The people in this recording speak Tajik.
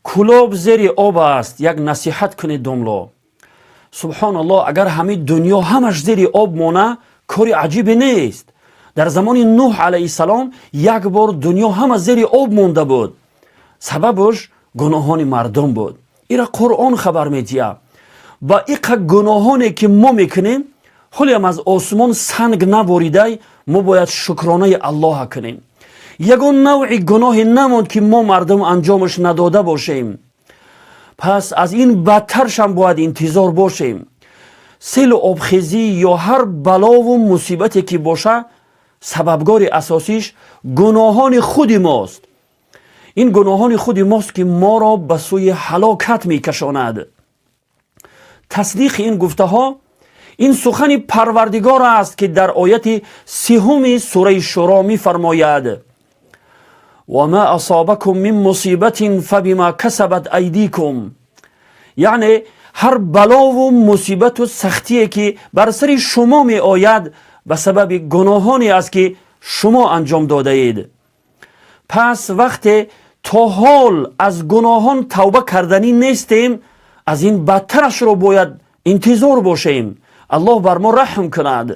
Кӯлоб зери об аст, як насиҳат кунед, домло. Субҳоналлоҳ, агар ҳамин дунё ҳамаш зери об мона, кори аҷибе нест. Дар замони Нуҳ алайҳиссалом як бор дунё ҳама зери об монда буд. Сабабаш гуноҳони мардум буд. Ира Қуръон хабар медиҳад. Ба иқа гуноҳоне ки мо мекунем, ҳолиам аз осмон санг наборидай, мо бояд шукронаи Аллоҳа кунем. Ягон навъи гуноҳе намонд, ки мо мардум анҷомаш надода бошем. Пас аз ин бадтаршам бояд интизор бошем. Селу обхезӣ ё ҳар балову мусибате ки боша, сабабгори асосиш гуноҳони худи мост. Ин гуноҳони худи мост, ки моро ба сӯи ҳалокат мекашонад. Тасдиқи ин гуфтаҳо ин сухани Парвардигор аст, ки дар ояти 30-уми сураи Шуро мефармояд: وما أصابكم من مصيبة فبما كسبت أيديكم. Яъне ҳар балову мусибату сахтие, ки бар сари шумо меояд, ба сабаби гуноҳоне аст, ки шумо анҷом додаед. Пас вақте то ҳол аз гуноҳон тавба карданӣ нестем, аз ин бадтарашро бояд интизор бошем. Аллоҳ бар мо раҳм кунад.